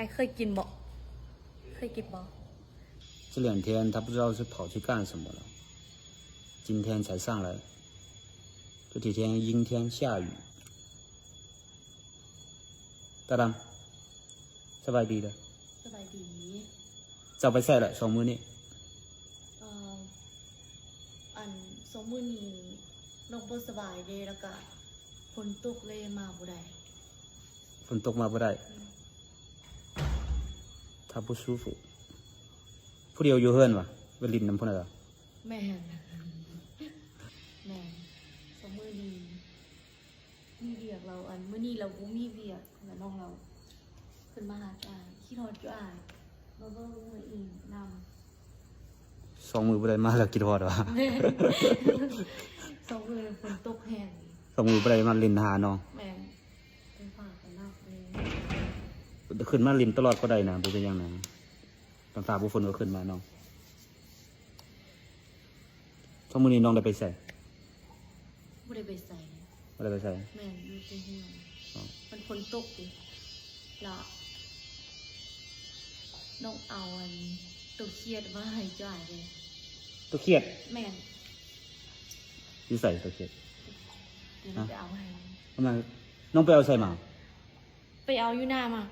ອ້າຍເຄີຍກິນບໍ່? ເຄີຍກິນບໍ່? 这两天他不知道是跑去干什么了，今天才上来，这几天阴天下雨。大当，สบายดีเด้อ ສະບາຍດີ. ເຈົ້າໄປໃສລະ ສອງມື້ນີ້? ເອີ ອັນ ສອງມື້ນີ້ນ້ອງບໍ່ສະບາຍເດ້ ແລ້ວກະຝົນຕົກເລີຍມາບໍ່ໄດ້. ຝົນຕົກມາບໍ່ໄດ້. ອືມ 他不舒服 ຜູ້ດຽວຢູ່ເຮືອນຫວາ? ໄປຫຼິ້ນນຳຜູ້ນັ້ນຫວາ? ແມ່ນ ແມ່ນ ສອງມື້ນີ້ມີວຽກ ລາວ ອັນ ມື້ນີ້ລາວບໍ່ມີວຽກ ແລ້ວນ້ອງລາວຂຶ້ນມາຫາອ້າຍ ຄິດຮອດຢູ່ອ້າຍ ມາເບິ່ງມື້ອີ່ມນຳ. ສອງມື້ບໍ່ໄດ້ມາແລ້ວຄິດຮອດຫວາ? ແມ່ນ ສອງມື້ຝົນຕົກແຮງ ສອງມື້ບໍ່ໄດ້ມາຫຼິ້ນຫານ້ອງ. ແມ່ນ ໄຟຟ້າກໍດັບເລີຍ. ຂຶ້ນມາຫຼິ້ນຕະຫຼອດກໍໄດ້ນະ ບໍ່ເປັນຫຍັງນະ ຕອນຟ້າບໍ່ຝົນກໍຂຶ້ນມານ້ອງ. ສອງມື້ນີ້ນ້ອງໄດ້ໄປໃສ? ບໍ່ໄດ້ໄປໃສ. ບໍ່ໄດ້ໄປໃສ? ແມ່ນ ຢູ່ແຕ່ເຮືອນ. ອໍ ມັນຝົນຕົກເດ້ ລະນ້ອງເອົາອັນໂຕຂຽດມາໃຫ້ຈ້າຍເດ້. ໂຕຂຽດ? ແມ່ນ. ຢູ່ໃສໂຕຂຽດ? ດຽວນ້ອງໄປເອົາໃຫ້. ນ້ອງໄປເອົາໃສມາ? ໄປເອົາຢູ່ນາມາ.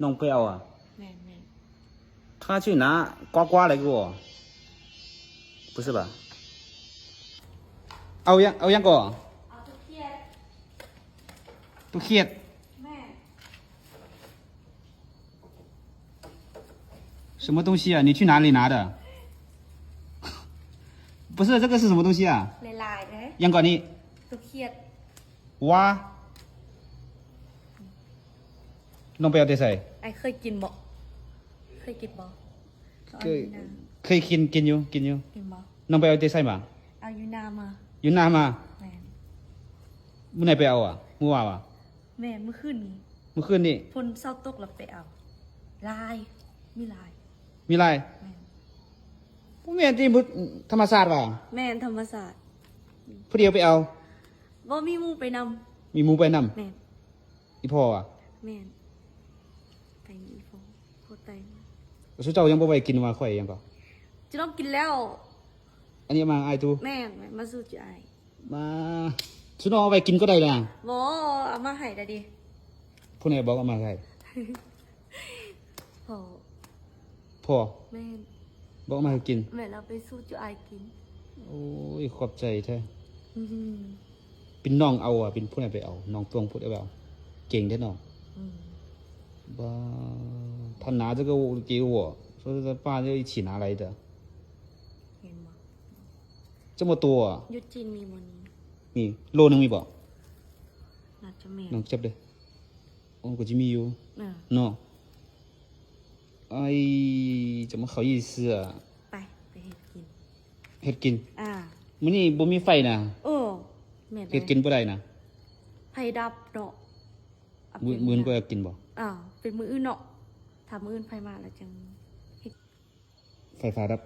ນ້ອງໄປເອົາອະ? ແມ່ນໆ. 他去拿呱呱来给我。不是吧？ ເອົາຫຍັງ ເອົາຫຍັງກໍ? ເອົາໂຕຂຽດ. ໂຕຂຽດ? ແມ່ນ. 什么东西啊？你去哪里拿的？不是，这个是什么东西啊？ຫຼາຍໆເດ້. ຫຍັງກໍນີ້? ໂຕຂຽດ. ວ້າ ນ້ອງໄປເອົາແຕ່ໃສ? ອ້າຍເຄີຍກິນບໍ່? ເຄີຍກິນບໍ່? ເຄີຍ ເຄີຍກິນ ກິນຢູ່ ກິນຢູ່. ກິນບໍ່? ນ້ອງໄປເອົາແຕ່ໃສມາ? ເອົາຢູ່ນາມາ. ຢູ່ນາມາ? ແມ່ນ. ມື້ໃດໄປເອົາອະ? ມື້ວານວະ? ແມ່ນ ມື້ຄືນນີ້. ມື້ຄືນນີ້? ຝົນເຊົາຕົກແລ້ວໄປເອົາ. ຫຼາຍ ມີຫຼາຍ. ມີຫຼາຍ? ແມ່ນ. ບໍ່ແມ່ນຕິ ທຳມະຊາດຫວາ? ແມ່ນ ທຳມະຊາດ. ຜູ້ດຽວໄປເອົາ? ບໍ່ ມີໝູ່ໄປນຳ. ມີໝູ່ໄປນຳ? ແມ່ນ. ອີ່ພໍ່ຫວາ? ແມ່ນ ໄປນຳອີ່ພໍ່ ພໍ່ໄຕ. ຊຸເຈົ້າຍັງບໍ່ໄວ້ກິນຫວາ? ຂ້ອຍຫຍັງກໍ ຈະຕ້ອງກິນແລ້ວ. ອັນນີ້ມາອ້າຍຕູ້? ແມ່ນ ມາສູ່ຈະອ້າຍ. ມາ ຊຸນ້ອງເອົາໄວ້ກິນກໍໄດ້ນະ. ບໍ່ ເອົາມາໃຫ້ລະເດ. ຜູ້ໃດບອກເອົາມາໃຫ້? ພໍ່. ພໍ່? ແມ່ນ. ບອກມາໃຫ້ກິນ. ແມ່ນ ເອົາໄປສູ່ຈຸອ້າຍກິນ. ໂອ້ຍ ຂອບໃຈແທ້. ອືມ ເປັນນ້ອງເອົາອະ ເປັນຜູ້ໃດໄປເອົາ? ນ້ອງຕົວງຜູ້ໃດໄປເອົາ? ເກັ່ງແທ້ນ້ອງ. ອືມ ບ້າ 他拿这个给我，说是他爸就一起拿来的。 ເຫັນບໍ່? 这么多啊？ ຢູ່ຈີນມີບໍ່ນີ້? ມີ ໂລໜຶ່ງມີບໍ່? ໜ້າຈະແມ່ນ. ນ້ອງຈັບເດີ້. ໂອ້ ກໍຈະມີຢູ່ ເອີ ເນາະ. ອ້າຍ ຈະມາເຂົ້າອີ່ເສືອ. ໄປ ໄປເຮັດກິນ. ເຮັດກິນ? ອ່າ ມື້ນີ້ບໍ່ມີໄຟນະ. ໂອ້ ແມ່ນ. ເຮັດກິນບໍ່ໄດ້ນະ. ໄຟດັບເນາະ. ມື້ ມື້ອື່ນກໍຢາກກິນບໍ່? ອ່າ ເປັນມື້ອື່ນເນາະ. ຖ້າມື້ອື່ນໄຟມາແລ້ວຈັ່ງເຮັດ. ໄຟຟ້າດັບ.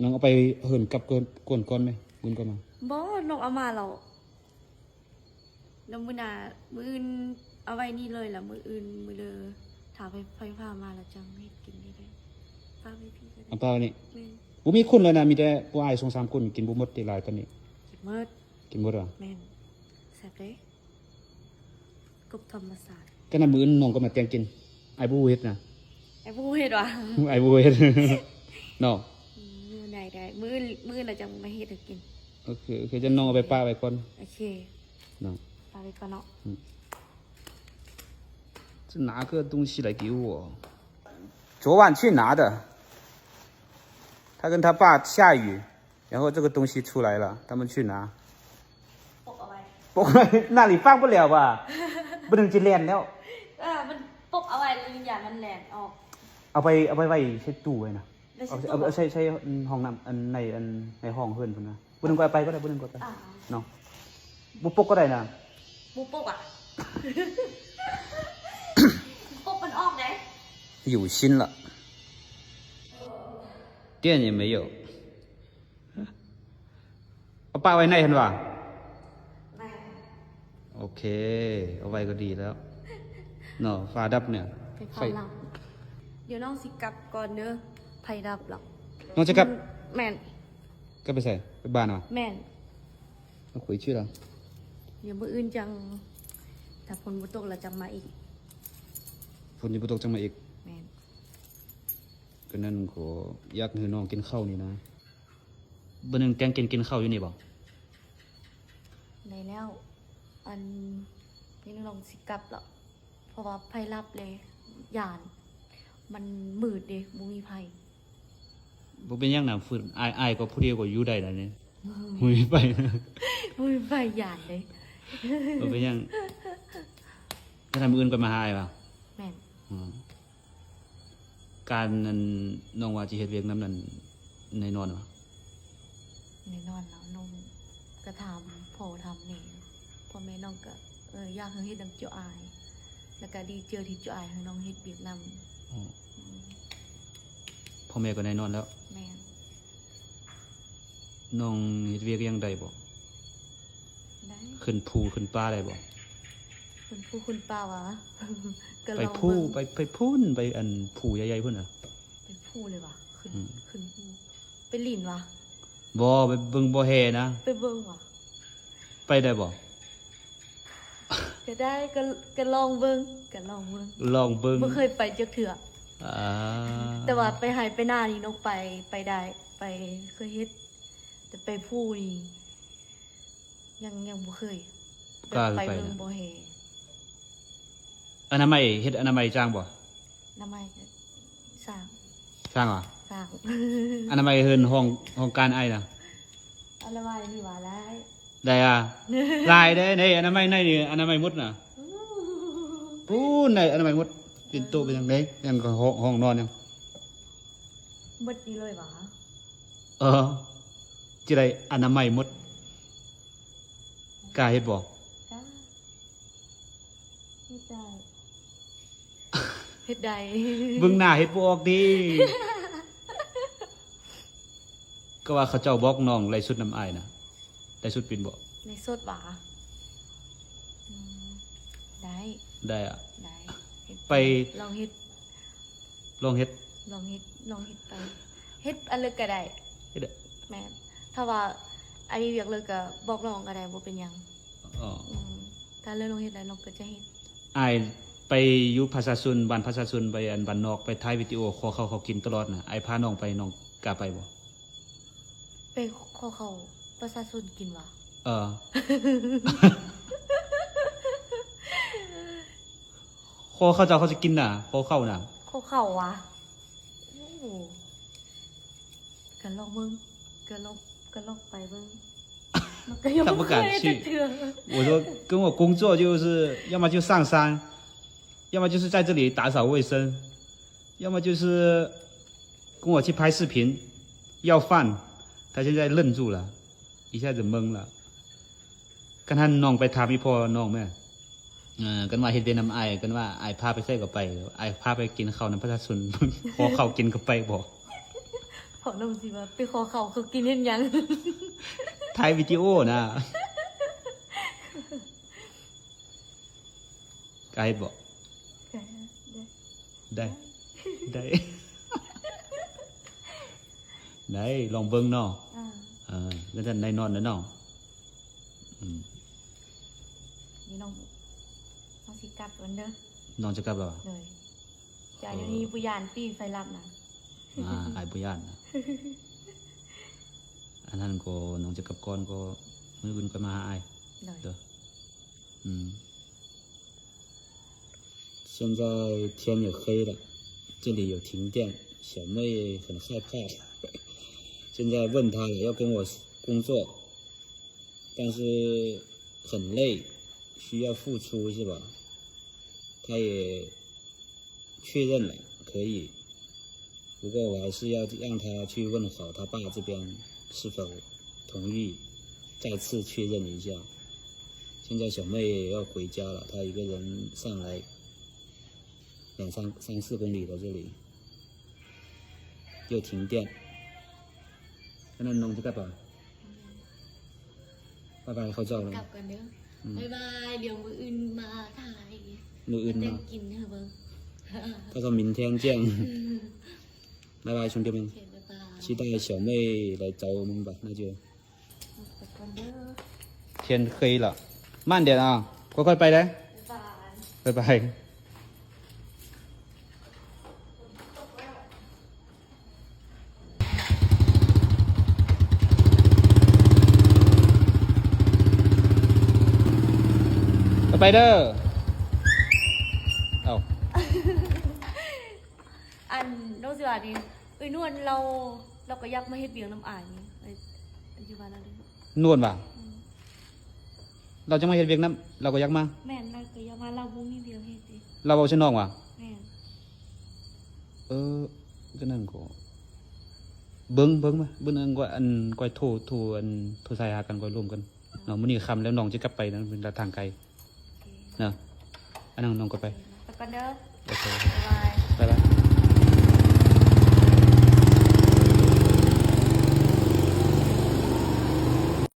ນ້ອງເອົາໄປເຫີນກັບກ່ອນ ກ່ອນ ກ່ອນໄໝ? ມື້ອື່ນກ່ອນມາ. ບໍ່ ນ້ອງເອົາມາແລ້ວ. ແລ້ວມື້ໜ້າ ມື້ອື່ນເອົາໄວ້ນີ້ເລີຍ ແລ້ວມື້ອື່ນມື້ເລີ ຖ້າໄຟ ໄຟຟ້າມາແລ້ວຈັ່ງເຮັດກິນໄດ້ເລີຍ. ປະໄວ້ພີ້ກໍໄດ້. ເອົາປະໄວ້ນີ້? ແມ່ນ. ບໍ່ມີຂຸນເລີຍນະ ມີແຕ່ພວກອ້າຍສອງສາມຄົນ ກິນບໍ່ໝົດຕິ ຫຼາຍປານນີ້. ກິນໝົດ. ກິນໝົດຫວາ? ແມ່ນ. ແຊບເດ້. ກົບທຳມະຊາດ. ກະນັ້ນມື້ອື່ນນ້ອງກໍມາແຕ່ງກິນ. ອ້າຍບໍ່ຮູ້ເຮັດນະ. ອ້າຍບໍ່ຮູ້ເຮັດຫວາ? ອ້າຍບໍ່ຮູ້ເຮັດ ເນາະ. ອືມ ໄດ້ໆ ມື້ອື່ນ ມື້ອື່ນລະຈັ່ງມາເຮັດໃຫ້ກິນ. ໂອເຄ ໂອເຄ ຈັ່ງນ້ອງເອົາໄປປະໄວ້ກ່ອນ. ໂອເຄ ເນາະ ປະໄວ້ກ່ອນເນາະ. 嗯，这拿个东西来给我。昨晚去拿的，他跟他爸下雨， 然后这个东西出来了，他们去拿。 ປົກເອົາໄວ້. ປົກເອົາໄວ້ ໜ້າຫຼີຟາງບໍ່ແລ້ວວ່າ ບໍ່ໜຶ່ງຊິແລ່ນແລ້ວ. ເອີ ມັນປົກເອົາໄວ້ ແລ້ວຢ້ານມັນແລ່ນອອກ. ເອົາໄປ ເອົາໄປໄວ້ໃສ່ຕູ້ໄວ້ນະ. ໄວ້ໃສ່ຕູ້ ເອົາ ເອົາ ເອົາໃສ່ ໃສ່ຫ້ອງນ້ຳ ອັນໃນ ອັນໃນຫ້ອງເຮືອນພຸ້ນນະ. ຜູ້ໜຶ່ງກໍເອົາໄປກໍໄດ້ ຜູ້ໜຶ່ງກໍເອົາໄປ ອ່າ ເນາະ. ບໍ່ປົກກໍໄດ້ນະ. ບໍ່ປົກອະ ປົກມັນອອກເດ້. 有心了，电也没有。 ເອົາປະໄວ້ໃນຫັ້ນຫວາ? ແມ່ນ. ໂອເຄ ເອົາໄວ້ກໍດີແລ້ວເນາະ. ຟ້າດັບເນຍ ໄຟຟ້າ ໄຟ ດັບ. ດຽວນ້ອງຊິກັບກ່ອນເດີ ໄພລັບລະ. ນ້ອງຈະກັບ? ແມ່ນ. ກັບໄປໃສ? ໄປບ້ານຫວາ? ແມ່ນ. ເອົາ ຄຸຍຊື່ລະ. ດຽວມື້ອື່ນຈັ່ງ ຖ້າຝົນບໍ່ຕົກລະຈັ່ງມາອີກ. ຝົນຍັງບໍ່ຕົກຈັ່ງມາອີກ? ແມ່ນ. ກໍນັ້ນກໍຢາກໃຫ້ນ້ອງກິນເຂົ້ານີ້ນະ. ມື້ໜຶ່ງແຕ່ງກິນ ກິນເຂົ້າຢູ່ນີ້ບໍ່? ໄດ້ແລ້ວ. ອັນ ດຽວນ້ອງຊິກັບລະ. ເພາະວ່າໄພລັບເລີຍ ຢ້ານ ມັນມືດເດ້ ບໍ່ມີໄຟ. ບໍ່ເປັນຫຍັງນະ ຝືນ ອ້າຍ ອ້າຍກໍຜູ້ດຽວກໍຢູ່ໄດ້ລະນີ້ ບໍ່ມີໄຟ. ບໍ່ມີໄຟ ຢ້ານເດ້. ບໍ່ເປັນຫຍັງ. ຖ້າມື້ອື່ນຂ້ອຍມາຫາອ້າຍວ່າ? ແມ່ນ. ອືມ. ການນັ້ນ ນ້ອງວ່າຊິເຮັດວຽກນຳນັ້ນ ແນ່ນອນຫວາ? ແນ່ນອນແລ້ວ. ນ້ອງກໍຖາມພໍ່ຖາມແມ່ ພໍ່ແມ່ນ້ອງກໍ ເອີ ຢາກໃຫ້ເຮັດນຳເຈົ້າອ້າຍ ແລ້ວກໍດີໃຈທີ່ເຈົ້າອ້າຍໃຫ້ນ້ອງເຮັດວຽກນຳ. ອືມ. ພໍ່ແມ່ກໍແນ່ນອນແລ້ວ. ແມ່ນ. ນ້ອງເຮັດວຽກຫຍັງໄດ້ບໍ່? ໄດ້. ຂຶ້ນພູຂຶ້ນປ່າໄດ້ບໍ່? ຂຶ້ນພູຂຶ້ນປ່າຫວາ? ໄປພູ ໄປ ໄປພຸ້ນ ໄປອັນພູໃຫຍ່ໆພຸ້ນນະ. ໄປພູເລີຍຫວາ? ຂຶ້ນ ຂຶ້ນພູ ໄປຫຼິ້ນຫວາ? ບໍ່ ໄປເບິ່ງບໍ່ແຫ່ນະ. ໄປເບິ່ງຫວາ? ໄປໄດ້ບໍ່? ກໍໄດ້ ກໍ ກໍລອງເບິ່ງ ກໍລອງເບິ່ງ ລອງເບິ່ງ. ບໍ່ເຄີຍໄປຈັກເທື່ອ. ອ່າ ແຕ່ວ່າໄປໄຮ່ໄປນານີ້ນ້ອງໄປ ໄປໄດ້ ໄປເຄີຍເຮັດ ແຕ່ໄປພູນີ້ ຍັງ ຍັງບໍ່ເຄີຍ. ໄປ ໄປເບິ່ງບໍ່ແຫ່. ອະນາໄມ ເຮັດອະນາໄມຈ້າງບໍ່? ອະນາໄມ ສ້າງ ສ້າງຫວາ? ສ້າງ. ອະນາໄມເຮືອນຫ້ອງ ຫ້ອງການອ້າຍນະ? ອະນາໄມນີ້ຫວາ? ຫຼາຍ ໄດ້ອາ ຫຼາຍເດ້. ໃນອະນາໄມໃນນີ້ ອະນາໄມໝົດນະ. ປູ້ນ ໃນອະນາໄມໝົດ ເປັນໂຕະເປັນຫຍັງເດ້ ຍັງກໍຫ້ອງ ຫ້ອງນອນຫຍັງ ໝົດນີ້ເລີຍຫວາ? ເອີ ຈະໄດ້ອະນາໄມໝົດ. ກ້າເຮັດບໍ່? ກ້າ. ເຮັດໄດ້ ເຮັດໄດ້. ເບິ່ງໜ້າເຮັດບໍ່ອອກຕິ. ກໍວ່າເຂົາເຈົ້າບອກນ້ອງໄລຟ໌ສົດນຳອ້າຍນະ ໄລຟ໌ສົດເປັນບໍ່? ໄລຟ໌ສົດຫວາ? ອືມ ໄດ້ ໄດ້ອະ ໄດ້. ເຮັດ ໄປ ລອງເຮັດ ລອງເຮັດ ລອງເຮັດ ລອງເຮັດໄປ ເຮັດອັນເລີກກໍໄດ້ ເຮັດ ແມ່ນ. ຖ້າວ່າອ້າຍມີວຽກເລີກກໍບອກນ້ອງກໍໄດ້ ບໍ່ເປັນຫຍັງ. ອໍ ອືມ ຖ້າເລີກນ້ອງເຮັດໄດ້ ນ້ອງກໍຈະເຮັດ. ອ້າຍໄປຢູ່ປະຊາຊົນ ບ້ານປະຊາຊົນ ໄປອັນບ້ານນອກ ໄປຖ່າຍວິດີໂອຂໍເຂົ້າເຂົາກິນຕະຫຼອດນະ ອ້າຍພານ້ອງໄປ ນ້ອງກ້າໄປບໍ່? ໄປຂໍເຂົ້າປະຊາຊົນກິນຫວາ? ເອີ ຂໍເຂົາເຈົ້າເຂົາຈະກິນນະ ຂໍເຂົ້ານະ ຂໍເຂົ້າຫວາ? ໂອ້ ກໍລອງເບິ່ງ ກໍລອງ ກໍລອງໄປເບິ່ງ. 他不敢去。我说跟我工作就是要么就上山，要么就是在这里打扫卫生，要么就是跟我去拍视频要饭。他现在愣住了，一下子懵了。 ຄັນຫັ້ນນ້ອງໄປຖາມອີ່ພໍ່ນ້ອງແມ່ ເອີ ກັນວ່າເຮັດວຽກນຳອ້າຍ ກັນວ່າອ້າຍພາໄປໃສກໍໄປ ອ້າຍພາໄປກິນເຂົ້ານຳປະຊາຊົນ ຂໍເຂົ້າກິນກໍໄປບໍ່? ພໍ່ນ້ອງຊິວ່າໄປຂໍເຂົ້າເຂົາກິນເຮັດຫຍັງ? ຖ່າຍວິດີໂອນະ. ກ້າເຮັດບໍ່? ໄດ້ ໄດ້ ໄດ້ ລອງເບິ່ງເນາະ. ເອີ ຈັ່ງຊັ້ນໄດ້ນອນແລ້ວເນາະ. ອືມ ນີ້ນ້ອງ ນ້ອງຊິກັບກ່ອນເດີ. ນ້ອງຈະກັບແລ້ວຫວາ? ໂດຍ. ເຈົ້າຢູ່ນີ້ບໍ່ຢ້ານຕິໄຟລັບນະ? ອ່າ ອ້າຍບໍ່ຢ້ານນະ. ອັນນັ້ນກໍນ້ອງຈະກັບກ່ອນ ກໍມື້ອື່ນຄ່ອຍມາຫາອ້າຍ. ໂດຍ ເດີ. ອືມ. 现在天也黑了，这里有停电，小妹很害怕。现在问他了，要跟我工作，但是很累，需要付出，是吧？他也确认了，可以。 不过我还是要让他去问好他爸这边是否同意，再次确认一下。现在小妹也要回家了，她一个人上来两三，三四公里的这里，又停电。 ອັນນັ້ນນ້ອງຈະກັບບໍ່? ບາຍບາຍເຂົາເຈົ້າ. ກັບກ່ອນເດີ. ອືມ ບາຍບາຍ. ດຽວມື້ອື່ນມາຖ່າຍ. ມື້ອື່ນມາ ແຕ່ງກິນໃຫ້ເບິ່ງ.他说明天见。拜拜，兄弟们。期待小妹来找我们吧，那就。天黑了，慢点啊，快快拜拜。拜拜。 ໄປເດີ ເອົ້າ ອັນ ນ້ອງຊິວ່ານີ້ ເອີຍ ນວນລາວ ລາວກໍຢາກມາເຮັດວຽກນຳອ້າຍນີ້ ເອີຍ ຢູ່ບ້ານລາວເດີ ນວນວ່າ ອືມ ລາວຈະມາເຮັດວຽກນຳ ລາວກໍຢາກມາ ແມ່ນ ລາວກໍຢາກມາ ລາວບໍ່ມີວຽກເຮັດເດ ລາວເວົ້າໃສ່ນ້ອງວ່າ ແມ່ນ ເອີ ກໍນັ້ນກໍ ເບິ່ງ ເບິ່ງມາ ເບິ່ງ ອັນ ອັນ ຂ້ອຍໂທ ໂທ ອັນ ໂທສາຍຫາກັນ ຂ້ອຍລົມກັນເນາະ ມື້ນີ້ຄ່ຳແລ້ວ ນ້ອງຈະກັບໄປນະ ເປັນເດີນທາງໄກເນາະ ອັນນັ້ນນ້ອງກໍໄປ ໄປກ່ອນເດີ ໂອເຄ ບາຍບາຍ